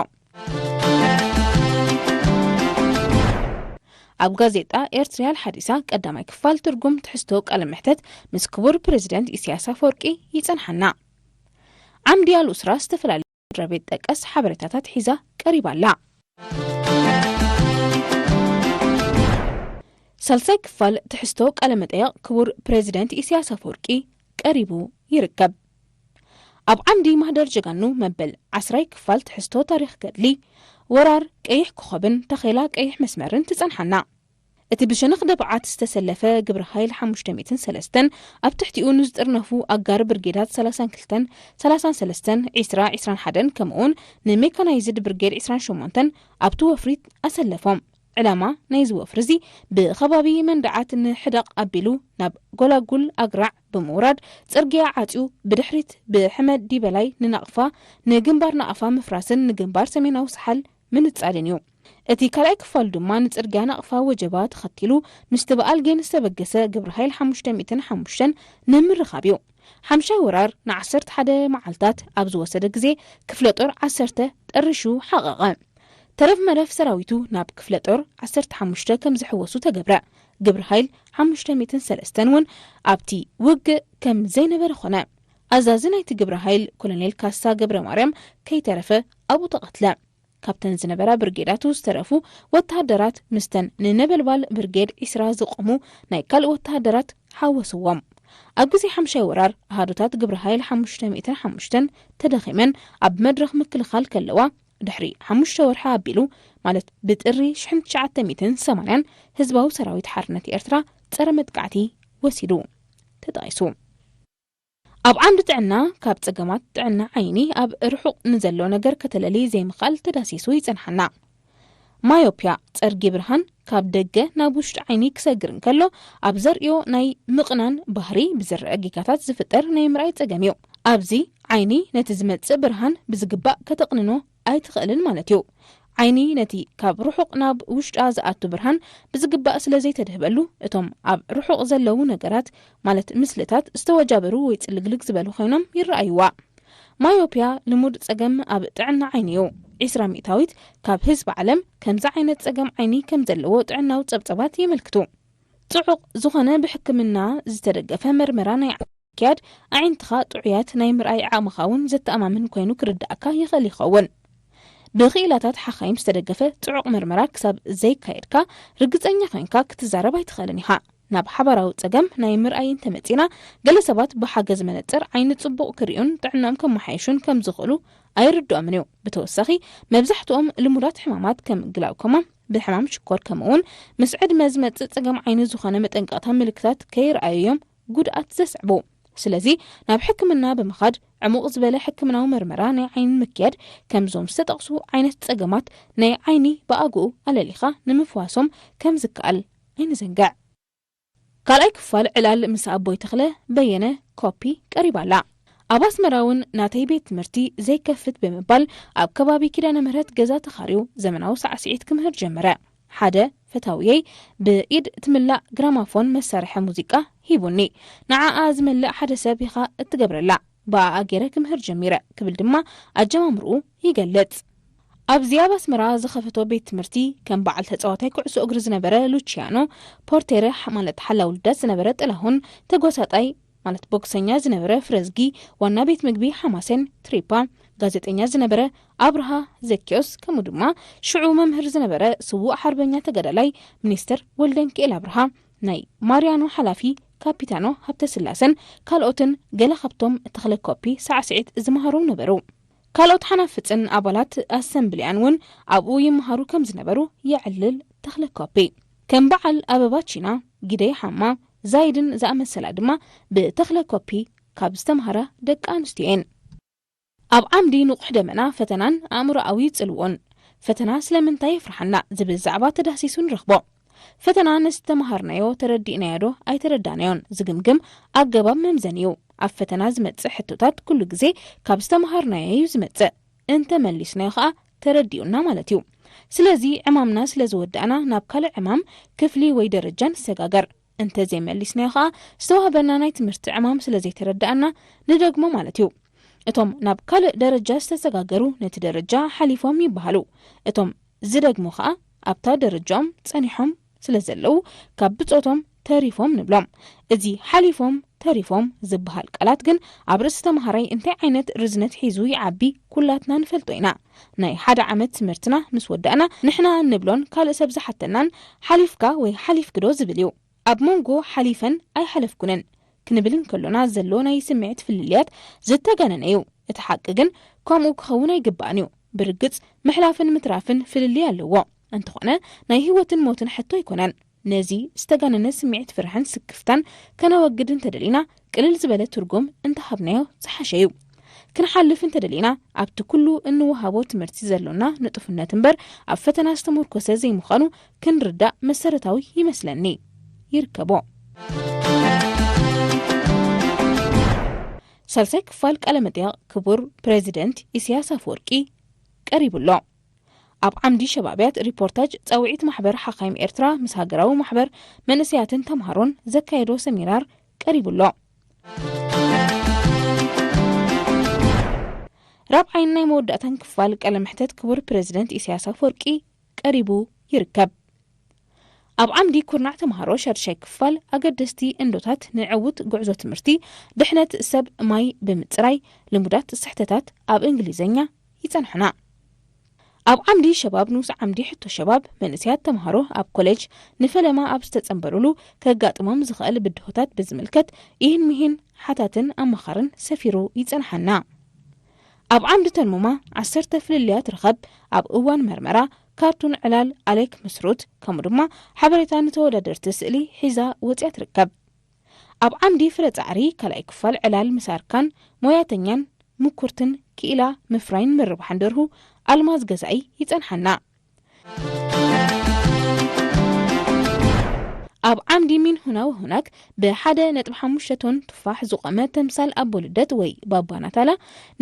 ኣብ ጋዜጣ ኤርትርያ ሓዲሳ ቀዳማይ ክፋል ትርጉም ትሕዝቶ ቃለ መሕተት ምስ ክቡር ፕሬዚደንት ኢሳያስ ኣፈወርቂ ይጸንሓና። ዓምዲ ኣልኡስራ ዝተፈላለዩ ስድራ ቤት ጠቀስ ሓበሬታታት ሒዛ ቀሪባ ኣላ። ሳልሳይ ክፋል ትሕዝቶ ቃለ መጠየቕ ክቡር ፕሬዚደንት ኢሳያስ ኣፈወርቂ ቀሪቡ ይርከብ። ኣብ ዓምዲ ማህደር ጀጋኑ መበል ዓስራይ ክፋል ትሕዝቶ ታሪኽ ገድሊ፣ ወራር ቀይሕ ኮኸብን ታኼላ ቀይሕ መስመርን ትጸንሓና። እቲ ብሸነኽ ደብዓት ዝተሰለፈ ግብረ ሃይል ሓሙሽተ ሚእትን ሰለስተን ኣብ ትሕቲኡ ንዝጥርነፉ ኣጋር ብርጌዳት ሰላሳን ክልተን፣ ሰላሳን ሰለስተን፣ ዒስራ፣ ዒስራን ሓደን ከምኡውን ንሜካናይዝድ ብርጌድ ዒስራን ሸሞንተን ኣብቲ ወፍሪ ኣሰለፎም። ዕላማ ናይዚ ወፍሪ እዚ ብኸባቢ መንደዓት ንሕደቕ ኣቢሉ ናብ ጎላጉል ኣግራዕ ብምውራድ ጽርግያ ዓጽዩ ብድሕሪት ብሕመድ ዲበላይ ንናቕፋ ንግንባር ናቕፋ ምፍራስን ንግንባር ሰሜናዊ ሰሓል ምንጻልን እዩ። እቲ ካልኣይ ክፋሉ ድማ ንጽርግያ ናቕፋ ወጀባ ተኸቲሉ ምስቲ ብኣልጌን ዝተበገሰ ግብረ ሃይል ሓሙሽተ ሚእትን ሓሙሽተን ንምርኻብ እዩ። ሓምሻይ ወራር ንዓሰርተ ሓደ መዓልታት ኣብ ዝወሰደ ግዜ ክፍለ ጦር ዓሰርተ ጠሪሹ ሓቐቐ። ተረፍ መረፍ ሰራዊቱ ናብ ክፍለ ጦር ዓሰርተ ሓሙሽተ ከም ዝሕወሱ ተገብረ። ግብረ ሃይል ሓሙሽተ ሚእትን ሰለስተን እውን ኣብቲ ውግእ ከም ዘይነበረ ኾነ። ኣዛዚ ናይቲ ግብረ ሃይል ኮሎኔል ካሳ ገብረ ማርያም ከይተረፈ ኣብኡ ተቐትለ። ካብተን ዝነበራ ብርጌዳቱ ዝተረፉ ወተሃደራት ምስተን ንነበልባል ብርጌድ ዒስራ ዝቖሙ ናይ ካልእ ወተሃደራት ሓወስዎም። ኣብ ግዜ ሓምሻይ ወራር ኣሃዱታት ግብረ ሃይል ሓሙሽተ ሚእትን ሓሙሽተን ተደኺመን ኣብ መድረኽ ምክልኻል ከለዋ፣ ድሕሪ ሓሙሽተ ወርሒ ኣቢሉ፣ ማለት ብጥሪ ሽሕን ትሽዓተ ሚእትን ሰማንያን ህዝባዊ ሰራዊት ሓርነት ኤርትራ ጸረ መጥቃዕቲ ወሲዱ ተጠቒሱ። ኣብ ዓንዲ ጥዕና፣ ካብ ጸገማት ጥዕና ዓይኒ ኣብ ርሑቕ ንዘሎ ነገር ከተለሊ ዘይምኽኣል ተዳሲሱ ይጸንሓና። ማዮፒያ፣ ጸርጊ ብርሃን ካብ ደገ ናብ ውሽጢ ዓይኒ ክሰግር እንከሎ፣ ኣብ ዘርእዮ ናይ ምቕናን ባህሪ ብዝረአ ጌጋታት ዝፍጠር ናይ ምርኣይ ጸገም እዩ። ኣብዚ ዓይኒ ነቲ ዝመጽእ ብርሃን ብዝግባእ ከተቕንኖ ኣይትኽእልን ማለት እዩ። ዓይኒ ነቲ ካብ ርሑቕ ናብ ውሽጣ ዝኣቱ ብርሃን ብዝግባእ ስለ ዘይተድህበሉ፣ እቶም ኣብ ርሑቕ ዘለዉ ነገራት፣ ማለት ምስልታት፣ ዝተወጃበሩ ወይ ጽልግልግ ዝበሉ ኮይኖም ይረኣይዋ። ማዮፒያ ልሙድ ጸገም ኣብ ጥዕና ዓይኒ እዩ። ዒስራ ሚእታዊት ካብ ህዝቢ ዓለም ከምዚ ዓይነት ጸገም ዓይኒ ከም ዘለዎ ጥዕናዊ ጸብጸባት የመልክቱ። ጽዑቕ ዝኾነ ብሕክምና ዝተደገፈ መርመራ ናይ ዓይኒ ምክያድ፣ ኣዒንትኻ ጥዑያት ናይ ምርኣይ ዓቕምኻ እውን ዘተኣማምን ኮይኑ ክርድኣካ ይኽእል ይኸውን። ብኽኢላታት ሓኻይም ዝተደገፈ ጽዑቕ መርመራ ክሳብ ዘይካየድካ፣ ርግጸኛ ኮይንካ ክትዛረብ ኣይትኽእልን ኢኻ። ናብ ሓባራዊ ጸገም ናይ ምርኣይ እንተመጺና፣ ገለ ሰባት ብሓገዝ መነጽር ዓይኒ ጽቡቕ ክርእዩን ጥዕናኦም ከመሓየሹን ከም ዝኽእሉ ኣይርድኦምን እዩ። ብተወሳኺ፣ መብዛሕትኦም ልሙዳት ሕማማት ከም ግላውኮማ፣ ብሕማም ሽኮር፣ ከምኡውን ምስ ዕድመ ዝመጽእ ጸገም ዓይኒ ዝኾነ መጠንቀቕታ ምልክታት ከይረኣዩ እዮም ጉድኣት ዘስዕቡ። ስለዚ፣ ናብ ሕክምና ብምኻድ ዕሙቕ ዝበለ ሕክምናዊ መርመራ ናይ ዓይኒ ምክያድ፣ ከምዞም ዝተጠቕሱ ዓይነት ጸገማት ናይ ዓይኒ ብኣግኡ ኣለሊኻ ንምፍዋሶም ከም ዝከኣል ኣይንዘንግዕ። ካልኣይ ክፋል ዕላል ምስ ኣቦይ ተኽለ በየነ ኮፒ ቀሪባ ኣላ። ኣብ ኣስመራ እውን ናተይ ቤት ትምህርቲ ዘይከፍት ብምባል፣ ኣብ ከባቢ ኪዳነ ምህረት ገዛ ተኻርዩ ዘመናዊ ሳዕስዒት ክምህር ጀመረ። ሓደ ፈታውየይ ብኢድ ትምላእ ግራማፎን መሳርሒ ሙዚቃ ሂቡኒ። ንዓኣ ዝመልእ ሓደ ሰብ ኢኻ እትገብረላ። ብኣኣ ገይረ ክምህር ጀሚረ፣ ክብል ድማ ኣጀማምርኡ ይገልጽ። ኣብዚ ኣብ ኣስመራ ዝኸፈቶ ቤት ትምህርቲ፣ ከም በዓል ተጻዋታይ ኩዕሶ እግሪ ዝነበረ ሉቺያኖ ፖርቴረ፣ ሕ-፣ ማለት ሓላው ልዳት ዝነበረ ጥላሁን፣ ተጓሳጣይ፣ ማለት ቦክሰኛ ዝነበረ ፍረዝጊ፣ ዋና ቤት ምግቢ ሓማሴን ትሪፓ፣ ጋዜጠኛ ዝነበረ ኣብርሃ ዘኪዮስ፣ ከምኡ ድማ ሽዑ መምህር ዝነበረ ስዉእ ሓርበኛ ተጋዳላይ ሚኒስተር ወልደንኪኤል ኣብርሃ፣ ናይ ማርያኖ ሓላፊ ካፒታኖ ሃብተስላሰን ካልኦትን ገለ ካብቶም ተኽለ ኮፒ ሳዕስዒት ዝመሃሮም ነበሩ። ካልኦት ሓናፍጽን ኣባላት ኣሰምብሊያን እውን ኣብኡ ይመሃሩ ከም ዝነበሩ የዕልል ተኽለ ኮፒ። ከም በዓል ኣበባ ቺና፣ ጊደይ ሓማ፣ ዛይድን ዝኣመሰላ ድማ ብተኽለ ኮፒ ካብ ዝተምሃራ ደቂ ኣንስትዮ እየን። ኣብ ዓምዲ ንቑሕ ደመና ፈተናን ኣእምሮኣዊ ጽልዎን። ፈተና ስለምንታይ የፍርሓና ዝብል ዛዕባ ተዳህሲሱ ንረኽቦ። ፈተና ነቲ ዝተምሃርናዮ ተረዲእናዮ ዶ ኣይተረዳእናዮን ዝግምግም ኣገባብ መምዘኒ እዩ። ኣብ ፈተና ዝመጽእ ሕቶታት ኩሉ ግዜ ካብ ዝተምሃርናዮ እዩ ዝመጽእ። እንተ መሊስናዮ ኸኣ ተረዲኡና ማለት እዩ። ስለዚ ዕማምና ስለ ዝወዳእና ናብ ካልእ ዕማም፣ ክፍሊ ወይ ደረጃ ንሰጋገር። እንተ ዘይመሊስናዮ ኸኣ ዝተዋህበና ናይ ትምህርቲ ዕማም ስለ ዘይተረዳእና ንደግሞ ማለት እዩ። እቶም ናብ ካልእ ደረጃ ዝተሰጋገሩ ነቲ ደረጃ ሓሊፎም ይበሃሉ። እቶም ዝደግሙ ኸኣ ኣብታ ደረጃኦም ጸኒሖም ስለ ዘለዉ ካብ ብጾቶም ተሪፎም ንብሎም። እዚ ሓሊፎም ተሪፎም ዝበሃል ቃላት ግን ኣብ ርእሲ ተምሃራይ እንታይ ዓይነት ርዝነት ሒዙ ይዓቢ ኩላትና ንፈልጦ ኢና። ናይ ሓደ ዓመት ትምህርትና ምስ ወዳእና ንሕና እንብሎን ካልእ ሰብ ዝሓተናን ሓሊፍካ ወይ ሓሊፍኪ ዶ ዝብል እዩ። ኣብ መንጎ ሓሊፈን ኣይሓለፍኩንን ክንብል እንከሎና ዘሎ ናይ ስምዒት ፍልልያት ዝተጋነነ እዩ። እቲ ሓቂ ግን ከምኡ ክኸውን ኣይግባእን እዩ። ብርግጽ ምሕላፍን ምትራፍን ፍልልይ ኣለዎ። እንተኾነ ናይ ህይወትን ሞትን ሕቶ ኣይኮነን። ነዚ ዝተጋነነ ስምዒት ፍርሕን ስክፍታን ከነወግድ እንተደሊና ቅልል ዝበለ ትርጉም እንተሃብናዮ ዝሓሸ እዩ። ክንሓልፍ እንተደሊና ኣብቲ ኩሉ እንወሃቦ ትምህርቲ ዘሎና ንጡፍነት እምበር ኣብ ፈተና ዝተመርኮሰ ዘይምዃኑ ክንርዳእ መሰረታዊ ይመስለኒ። ይርከቦ። ሳልሳይ ክፋል ቃለ መጠይቕ ክቡር ፕሬዚደንት ኢሳያስ ኣፈወርቂ ቀሪቡ ኣሎ። ኣብ ዓምዲ ሸባብያት ሪፖርታጅ ጻውዒት ማሕበር ሓኻይም ኤርትራ ምስ ሃገራዊ ማሕበር መንእሰያትን ተምሃሮን ዘካየዶ ሰሚናር ቀሪቡ ኣሎ። ራብዓይን ናይ መወዳእታን ክፋል ቃለ መሕተት ክቡር ፕሬዚደንት ኢሳያስ ኣፈወርቂ ቀሪቡ ይርከብ። ኣብ ዓምዲ ኩርናዕ ተምሃሮ ሻድሻይ ክፋል ኣገደስቲ እንዶታት ንዕዉት ጉዕዞ ትምህርቲ፣ ድሕነት ሰብ ማይ ብምጽራይ፣ ልሙዳት ስሕተታት ኣብ እንግሊዝኛ ይጸንሑና። ኣብ ዓምዲ ሸባብ ንኡስ ዓምዲ ሕቶ ሸባብ መንእሰያት ተምሃሮ ኣብ ኮሌጅ ንፈለማ ኣብ ዝተጸንበሩሉ ከጋጥሞም ዝኽእል ብድሆታት ብዝምልከት ኢህን ምሂን ሓታትን ኣማኻርን ሰፊሩ ይጸንሓና። ኣብ ዓምዲ ተንሙማ ዓሰርተ ፍልልያት ርኸብ ኣብ እዋን መርመራ ካርቱን ዕላል ኣሌክ ምስሩት፣ ከምኡ ድማ ሓበሬታ ንተወዳደርቲ ስእሊ ሒዛ ወፂኣ ትርከብ። ኣብ ዓምዲ ፍረ ፃዕሪ ካልኣይ ክፋል ዕላል ምስ ኣርካን ሞያተኛን ምኩርትን ክኢላ ምፍራይን ምርባሕን ደርሁ ኣልማዝ ገዛኢ ይፀንሓና። ኣብ ዓምዲ ሚንሁና ወሁናክ ብ ሓደ ነጥቢ ሓሙሽተ ቶን ቱፋሕ ዝቖመ ተምሳል ኣቦ ልደት ወይ ባባ ናታላ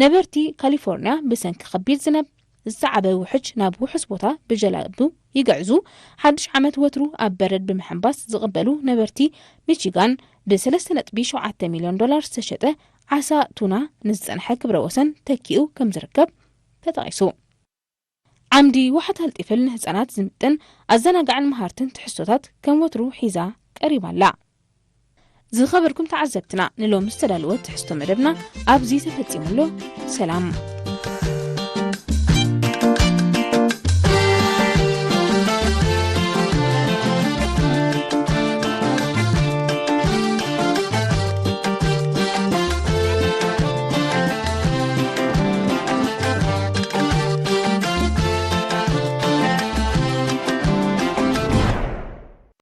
ነበርቲ ካሊፎርኒያ ብሰንኪ ከቢድ ዝናብ ዝሰዓበ ውሕጅ ናብ ውሑስ ቦታ ብጀላቡ ይግዕዙ። ሓድሽ ዓመት ወትሩ ኣብ በረድ ብምሕንባስ ዝቕበሉ ነበርቲ ሚቺጋን ብ ሰለስተ ነጥቢ ሸውዓተ ሚልዮን ዶላር ዝተሸጠ ዓሳ ቱና ንዝጸንሐ ክብረ ወሰን ተኪኡ ከም ዝርከብ ተጠቒሱ። ዓምዲ ዋሕት ኣልጢፈል ንህጻናት ዝምጥን ኣዘናጋዕን መሃርትን ትሕዝቶታት ከም ወትሩ ሒዛ ቀሪባ ኣላ። ዝኸበርኩም ተዓዘብትና፣ ንሎሚ ዝተዳለወ ትሕዝቶ መደብና ኣብዚ ተፈጺሙ ኣሎ። ሰላም።